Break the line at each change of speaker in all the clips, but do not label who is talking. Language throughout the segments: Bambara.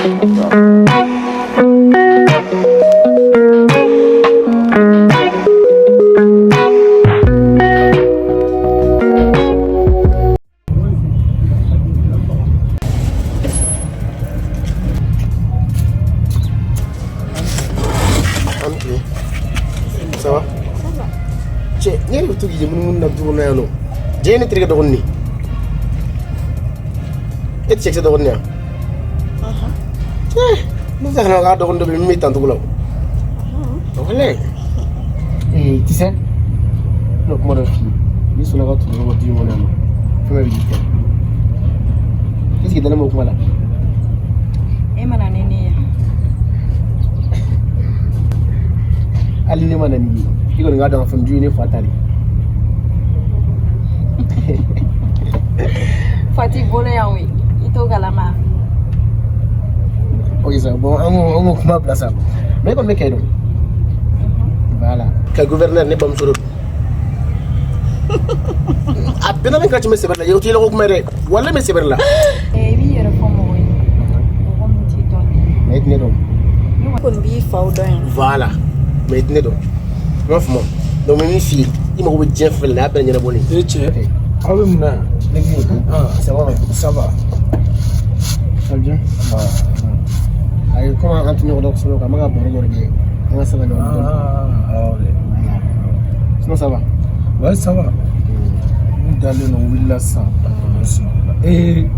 Ça va? Cɛ, ne yɛrɛ bɛ to k'i munumunu na du kɔnɔ yan nɔ. Jɛ ye ne terikɛ dɔgɔnin de ye. E tɛ cɛkisɛ dɔgɔnin ye wa? Ne tɛ ka k'a dɔgɔnin dɔ bɛ yen min bɛ tan cogo la o. Walayi. Ee, tu sais, n bɛna kuma dɔ f'i ye. N'i sɔnna ka tugu ne kɔ du in kɔnɔ yan nɔ, fɛn bɛɛ bɛ k'i ta ye. Est ce que dalen b'o kuma la?
E mana ni ne ye.
Hali ne ma na n'i ye, i kɔni k'a dɔn k'a fɔ nin du ye ne fa ta de ye.
Fa t'i bolo yan o ye. I t'o kalama.
Ok sa, bon, an k'o kuma bila sa. Mais e kɔni bɛ Kayi dɔn. Voilà. Kayi gouverneur ne bamuso de don. A bɛɛ na ka tɛmɛ sɛbɛn la, o tɛ yɛlɛko kuma ye dɛ. Walayi n bɛ sɛbɛn la.
I b'i yɛrɛ fɔ mɔgɔ ye. Mɔgɔ min t'i dɔn.
Mais e tɛ ne dɔn.
Ne kɔni b'i faw dɔn yan.
Voilà. Mais i tɛ ne dɔn. I m'a faamu. Donc n bɛ min f'i ye, i mago bɛ diɲɛ fɛn fɛn la, a bɛɛ ɲɛnabɔ ne ye.
E cɛ, aw bɛ mun na yan?
Ah, ça va?
Ça va.
Ça va bien? Ayi, komi an tɛ ɲɔgɔn dɔn kosɛbɛ, an bɛ ka baro dɔ de kɛ. An ka se ka ɲɔgɔn dɔn.
Ah, awɔ dɛ.
Sinon ça va?
Ouais, ça va. N dalen don, n wulila sisan. N sunɔgɔla. Ee,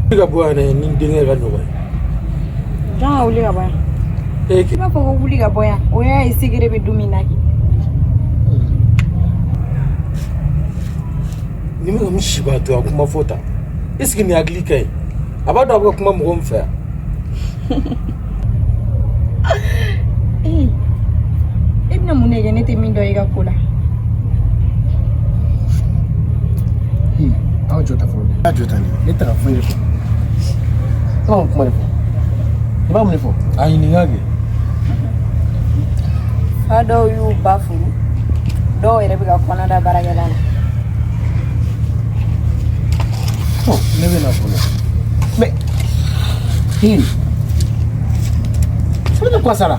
ne ka bɔ yan dɛ, ni n denkɛ ka ɲɔgɔn ye.
Jɔn ka wuli ka bɔ yan?
E
I b'a fɔ ko wuli ka bɔ yan. O y'a ye secret bɛ du min na kɛ.
Ni bɛ ka mun sibatɔ a kuma fɔ tan? Est ce que nin hakili ka ɲi? A b'a dɔn a bɛ ka kuma mɔgɔ min fɛ yan.
Ee, e bɛna mun de kɛ ne tɛ min dɔn i ka ko la?
Aw jɔ ta fɔlɔ dɛ. A jɔ ta ne tɛ ka foyi de fɔ. E b'a kuma de fɔ. I b'a mun de fɔ?
A ɲininka kɛ.
Fa dɔw y'u ba furu, dɔw yɛrɛ bɛ ka kɔnɔ da baarakɛla la.
Ne bɛ na fɔlɔ.
Mais, hey, ça veut dire quoi ça là?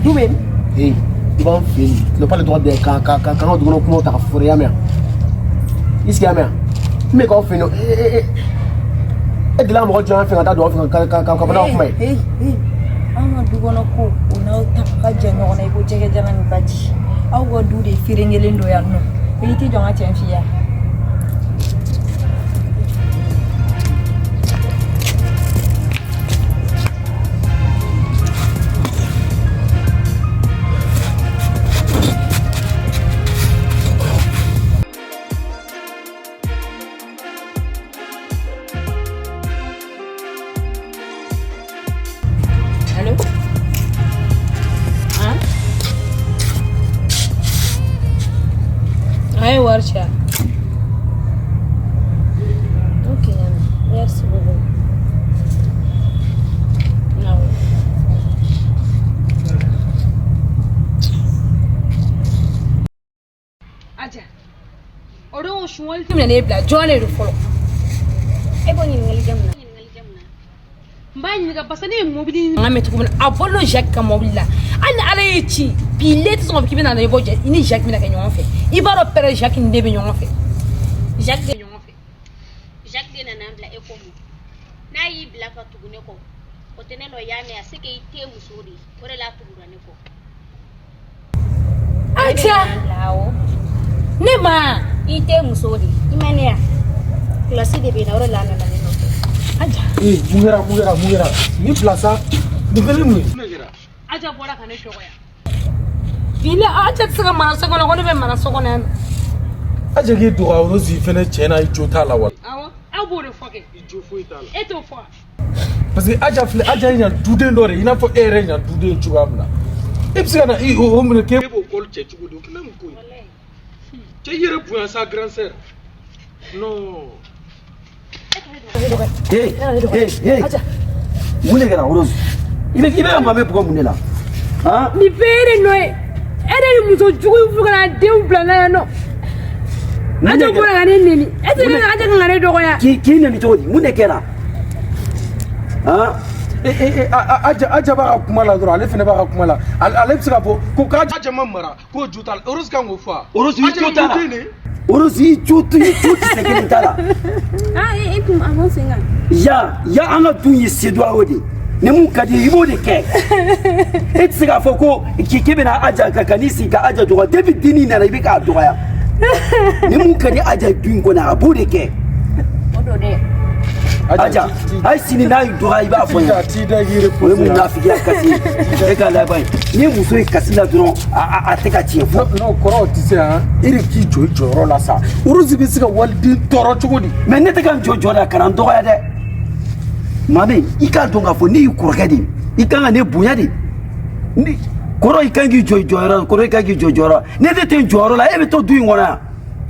Du bɛ min?
Hey, i b'an fɛ yen, tu n'as pas le droit de ka an ka dukɔnɔ kumaw ta ka fɔ i y'a mɛn wa? I sigi y'a mɛn wa? N bɛ k'aw fɛ yen nɔ, e e delila ka mɔgɔ jɔ an fɛ ka taa don aw fɛ ka fɔ n'aw kuma ye.
Hey, hey, anw ka du kɔnɔ ko o n'aw ta ka jan ɲɔgɔn na i ko jɛgɛjalan ni baji. Aw ka du de ferenkelen don yan nɔ. I t'i jɔ n ka cɛn f'i ye. Allô? Hein? A ye wari ci. Ok, merci beaucoup. Awɔ. Aja, o don suwali tɛ minɛ ne bila jɔn de don fɔlɔ?
E b'o ɲininkali kɛ mun na?
N b'a ɲininka parce que ne ye mobili n mɛn cogo min na, a bɔlen don Jacques ka mobili la. Hali ni Ala ye ci bi, le tɛ sɔn k'a fɔ k'i bɛ na i bɔ i ni Jacques bɛna kɛ ɲɔgɔn fɛ. I b'a dɔn pɛrɛ Jacques ni ne bɛ ɲɔgɔn fɛ.
Jacques de ɲɔgɔn fɛ. Jacques de nana n bila e ko mun? N'a y'i bila ka tugu ne kɔ, o tɛ ne nɔ y'a mɛn a se k'i te muso de ye. O de la a tugura ne kɔ.
Aja, ne ma
I tɛ muso de ye. I ma ne ya? Kilasi de bɛ na o de la a nana ne nɔfɛ.
Aja.
Ee, mun kɛra, mun kɛra, mun kɛra? Ni bila sa, nin fɛnɛ ye mun ye?
Aja bɔra ka ne dɔgɔya. Bi la Aja tɛ se ka mara so kɔnɔ ko ne bɛ mara so kɔnɔ yan nɔ.
Aja k'i dɔgɔya Rose fɛnɛ tiɲɛ na i jo t'a la wa?
Awɔ, aw b'o de fɔ kɛ.
I jo foyi t'a la.
E t'o fɔ.
Parce que Aja filɛ, Aja ye ɲan duden dɔ de ye, i n'a fɔ e yɛrɛ ɲan duden cogoya min na. E bɛ se ka na i o minɛ k'e b'o kɔli cɛ cogo di? O fana ye mun ko ye? Cɛ, i yɛrɛ bonya sa, grand sœur. Non.
Hey, hey, hey. Mun de kɛra Rose? I bɛ ka Mame bugɔ mun de la? Han?
Nin bɛɛ ye e de nɔ ye. E de ye muso jugu in furu ka na denw bila n na yan nɔ. Aja bɔra ka ne neni. Est ce que ne Aja kan ka ne dɔgɔya?
K'i neni cogo di? Mun de kɛra? Han?
Aja b'a ka kuma la dɔrɔn, ale fana b'a ka kuma la. Ale bɛ se k'a fɔ ko k'Aja ma mara, k'o jo t'a la. Rose kan k'o fɔ wa?
Rose i jo t'a la. Rose i jo kisɛ kelen t'a la.
Ah, e kun a b'o sen kan.
Ya an ka dun ye CEDEAO de ye. Ni mun ka di i ye i b'o de kɛ. E tɛ se k'a fɔ ko k'e bɛna Aja ka n'i sigi ka Aja dɔgɔya. Depuis dennin nana i bɛ k'a dɔgɔya. Ni mun ka di Aja du in kɔnɔ a b'o de kɛ.
O don dɛ.
Aja hali sini n'a y'i dɔgɔya i b'a fɔ n ye. O ye munafigiya kasi ye. E k'a laban ye. Ni muso ye kasi la dɔrɔn a tɛ ka tiɲɛ fɔ.
Non kɔrɔ o tɛ se han. E de k'i jɔ i jɔyɔrɔ la sa. Rose bɛ se ka waliden tɔɔrɔ cogo di?
Mais ne tɛ ka n jɔ jɔ la ka na n dɔgɔya dɛ. Mame i k'a dɔn k'a fɔ ne y'i kɔrɔkɛ de ye. I kan ka ne bonya de. Ni kɔrɔ i kan k'i jɔ i jɔyɔrɔ la, kɔrɔ i kan k'i jɔ jɔyɔrɔ la. Ne tɛ n jɔyɔrɔ la, e bɛ to du in kɔnɔ yan.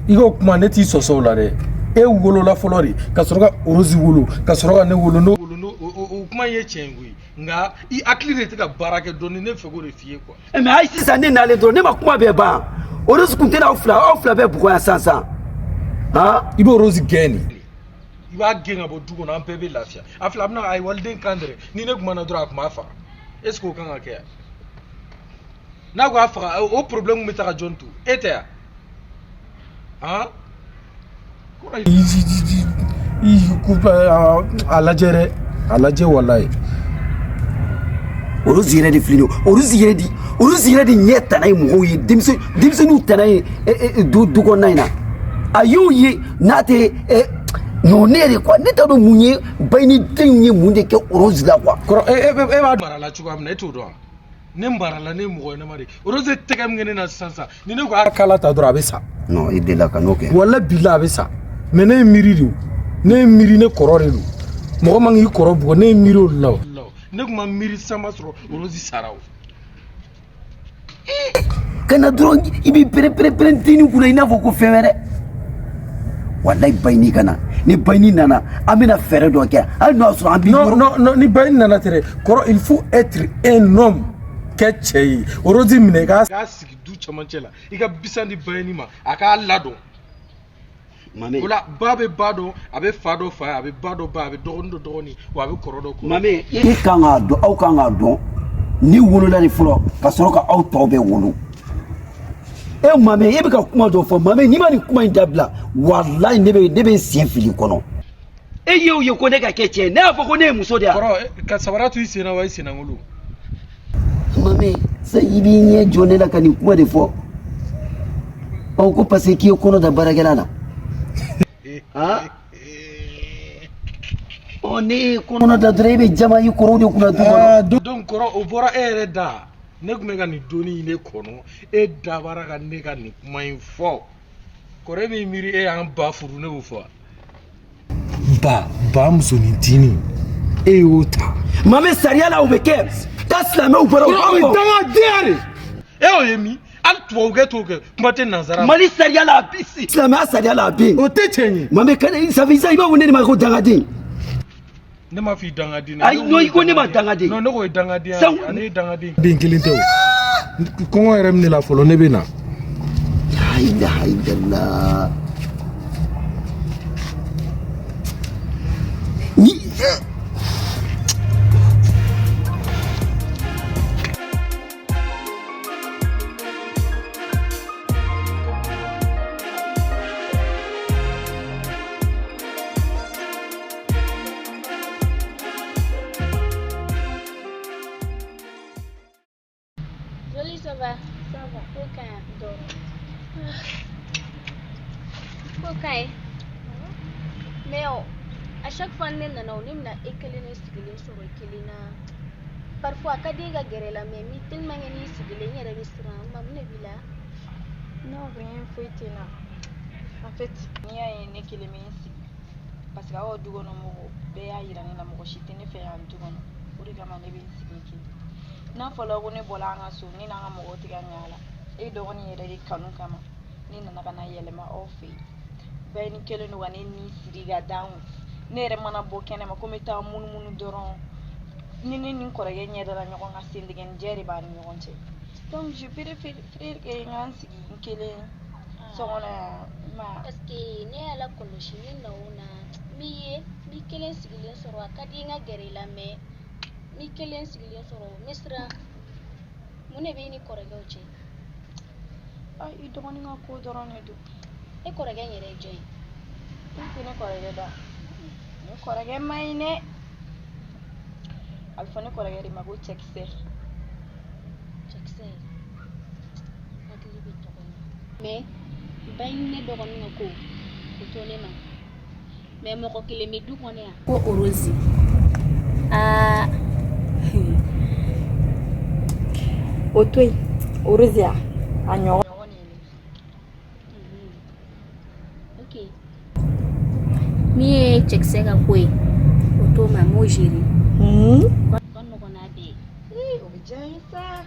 I k'o kuma ne t'i sɔsɔ o la dɛ. E wolola fɔlɔ de ka sɔrɔ ka Rose wolo ka sɔrɔ ka ne wolo n'o o kuma in ye tiɲɛ ye koyi, nka i hakili de tɛ ka baara kɛ dɔɔni, ne fɛ k'o de f'i ye quoi.
Mais ayi sisan ne nalen dɔrɔn ne ma kuma bɛɛ ban. Rose kun tɛna aw fila bɛɛ bugɔ yan sisan sisan. Han?
I bɛ Rose gɛn de. I b'a gɛn ka bɔ du kɔnɔ, an bɛɛ bɛ lafiya. A filɛ a bɛna a ye waliden kan dɛrɛ. Ni ne kumana dɔrɔn a tun b'a faga. Est ce que o kan ka kɛ yan? N'a ko a faga, o problème bɛ taa ka jɔn to? E tɛ yan? Han? A lajɛ dɛ, a lajɛ walayi.
Rose yɛrɛ de filɛ nin ye. Rose yɛrɛ de ɲɛ tana ye mɔgɔw ye, denmisɛnninw tana ye du kɔnɔna in na. A y'o ye n'a tɛ non ne yɛrɛ quoi, ne t'a dɔn mun ye Bayini denw ye mun de kɛ Rose la quoi.
Kɔrɔ e b'a mara la cogoya min na e t'o dɔn wa? Ne mara la, ne ye mɔgɔ ɲɛnama de ye. Rose tɛgɛ min kɛ ne na sisan sisan, ni ne ko a kala ta dɔrɔn a bɛ sa.
Non i delila ka n'o kɛ.
Walayi bilahi a bɛ sa. Mais ne ye miiri de o. Ne ye miiri, ne kɔrɔ de don. Mɔgɔ man k'i kɔrɔ bugɔ, ne ye miiri o de la o. Ne kun ma miiri sisan ma sɔrɔ Rose sara o.
Ka na dɔrɔn i b'i pɛrɛn-pɛrɛn dennin kunna i n'a fɔ ko fɛn wɛrɛ. Walayi Bayini ka na. Ni Bayini nana an bɛna fɛɛrɛ dɔ kɛ hali n'o y'a sɔrɔ an b'i.
Non non non, ni Bayini nana tɛ dɛ kɔrɔ, il faut être un homme, kɛ cɛ ye. Rose minɛ i k'a sigi du cɛmancɛ la, i ka bisan di Bayini ma a k'a ladon.
Mame
o la ba bɛ ba dɔn, a bɛ fa dɔn fa ye, a bɛ ba dɔn ba, a bɛ dɔgɔnin dɔn dɔgɔnin, wa a bɛ kɔrɔ dɔn kɔrɔ.
Mame e kan k'a dɔn, aw kan k'a dɔn ni wolola de fɔlɔ ka sɔrɔ ka aw tɔw bɛɛ wolo. E Mame e bɛ ka kuma dɔ fɔ Mame, n'i ma nin kuma in dabila walayi ne bɛ n sen fili kɔnɔ. E ye o ye ko ne ka kɛ cɛ ye, ne y'a fɔ ko ne ye muso de ye.
Kɔrɔ ka sabara to i sen na wa i sennankolo.
Mame sa i b'i ɲɛ jɔ ne la ka nin kuma de fɔ. Ɔ ko parce que k'i ye kɔnɔ da baarakɛla la. Han? Ɔ ne ye kɔnɔ da dɔrɔn e bɛ jama i kɔrɔw de kunna du kɔnɔ.
Donc kɔrɔ o bɔra e yɛrɛ da. Ne tun bɛ ka nin donni in de kɔnɔ, e dabara ka ne ka nin kuma in fɔ. Kɔrɔ e m'i miiri e y'an ba furu, ne y'o fɔ. Ba musonintinin e y'o ta.
Mame sariya la o bɛ kɛ. Taa silamɛw bɔra o b'a fɔ.
O ye dangaden de. E y'o ye min? Hali tubabukɛ t'o kɛ, kuma tɛ nanzara ma.
Mali sariya la a bɛ silamɛya sariya la a bɛ yen.
O tɛ tiɲɛ ye.
Mame ça fait ça i b'a fɔ ne de ma ko dangaden.
Ne m'a f'i dangaden.
Ayi non i ko ne ma dangaden.
Non ne ko ye dangaden ye, ale ye dangaden. Den kelen tɛ o. Kɔngɔ yɛrɛ min ne la fɔlɔ ne bɛ na.
La ilaha illallah. Ni.
Jolie, ça va? Ça va. Ko ka ɲi. Mais à chaque fois ne nana o ne bɛna e kelen de sigilen sɔrɔ i kelen na. Parfois a ka di e ka gɛrɛ la mais ni tellement que n'i sigilen n yɛrɛ bɛ siran. Ma mun de b'i la?
Non, rien, foyi tɛ n na. En fait, n'i y'a ye ne kelen bɛ n sigi parce que aw ka du kɔnɔ mɔgɔw bɛɛ y'a yira ne la mɔgɔ si tɛ ne fɛ yan du kɔnɔ. O de kama ne bɛ n sigi kelen. N'a fɔra ko ne bɔra an ka so, ne n'an ka mɔgɔw tɛ ka ɲɛ a la. E dɔgɔnin yɛrɛ de kanu kama ne nana ka na yɛlɛma aw fɛ yen. Bayini kɛlen don ka ne ni siri ka da n kun. Ne yɛrɛ mana bɔ kɛnɛma ko n bɛ taa munumunu dɔrɔn, ni ne ni n kɔrɔkɛ ɲɛ dara ɲɔgɔn kan, sentigɛnijɛ de b'an ni ɲɔgɔn cɛ. Donc je préfère que n ka n sigi n kelen so kɔnɔ yan. Ma
Parce que ne y'a lakɔlɔsi, ne na o na n b'i ye, n b'i kelen sigilen sɔrɔ. A ka di n ka gɛrɛ i la, mais n b'i kelen sigilen sɔrɔ, n bɛ siran. Mun de bɛ i ni kɔrɔkɛw cɛ?
Ah, i dɔgɔnin ka ko dɔrɔn de don.
E kɔrɔkɛ in yɛrɛ ye jɔn ye?
I tɛ ne kɔrɔkɛ dɔn. Ne kɔrɔkɛ man ɲi dɛ. A bɛ fɔ ne kɔrɔkɛ de ma ko cɛkisɛ.
Cɛkisɛ, hakili bɛ tɔgɔ in na, mais ba in, ne dɔgɔnin ka ko o to ne ma, mais mɔgɔ kelen bɛ du kɔnɔ yan ko Orozi. Aa.
O to yen, Orozi, a ɲɔgɔn de ye ne.
Ok, min ye cɛkisɛ ka ko ye, o t'o ma, n b'o gérer. O ka nɔgɔn n'a bɛɛ ye.
O bɛ diya n ye sa.